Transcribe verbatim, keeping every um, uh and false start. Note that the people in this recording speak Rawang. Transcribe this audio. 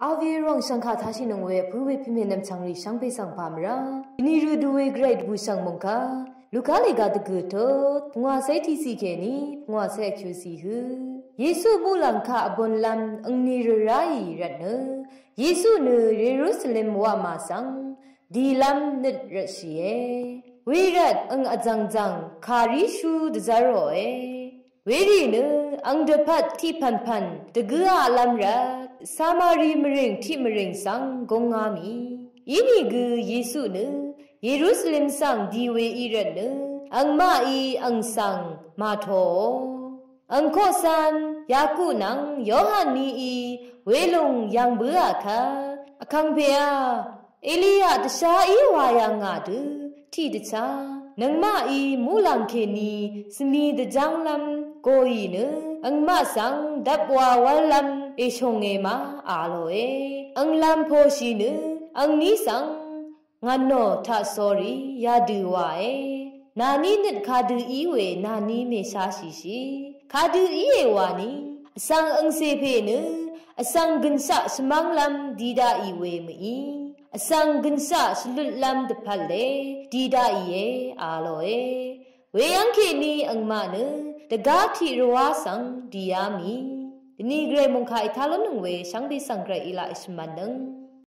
Avi rong shangka tashi nung we pu we pime nam changri shangpe sang pamra. Ni ru du we grai du shang mungka. Luka lega degu to, pungwa sai tisi keni, pungwa sai kyusi hu. Yesu mulang ka abon lam angni ru rai ratne. Yesu ne Jerusalem wa masang, di lam nit ratshi e. We rat ang azang zang, kari shu dezaro e. Werì nø ang dvpvt tiq pvnpvn dvgø aqlv́m rvt Samari mvrìng tiq mvrìng svng gøngá mì. Inìgø Yesu nø Yerusalem svng di we í rvt nø angmaqí ang svng màtòò. Ang koqsan Yaku nvng Yohan nií welung yv̀ng bǿà kvt, Vkàngpèá, Eliya dvsha í wa yà ngà dø tiqdvchá nøngmaqí muqlàng kèní svmi dvjánglv́m gø̀ì nø angmaq svng dvp wa wv́llv́m èshònge ma a lòe. Ang lam pòshì nø angní svng ngà nò taq sórí yadø̀ wàe. Nàní nøt kadø í we nàní mèsháshìshì. Kadø íe wàní vsvng angcè pè nø vsvng gønshaq shvmv́nglv́m di daqì we mø̀í. Vsvng gønshaq shvlutlv́m dvpvt le di daqìe a lòe. Weyv́ng kèní angmaq nø dvgá tiq rvwá svng dìá mì. Dvni gvray mungkà ètá lónøng we shvngbe svng gvray èlaq èshvmv̀nnøng.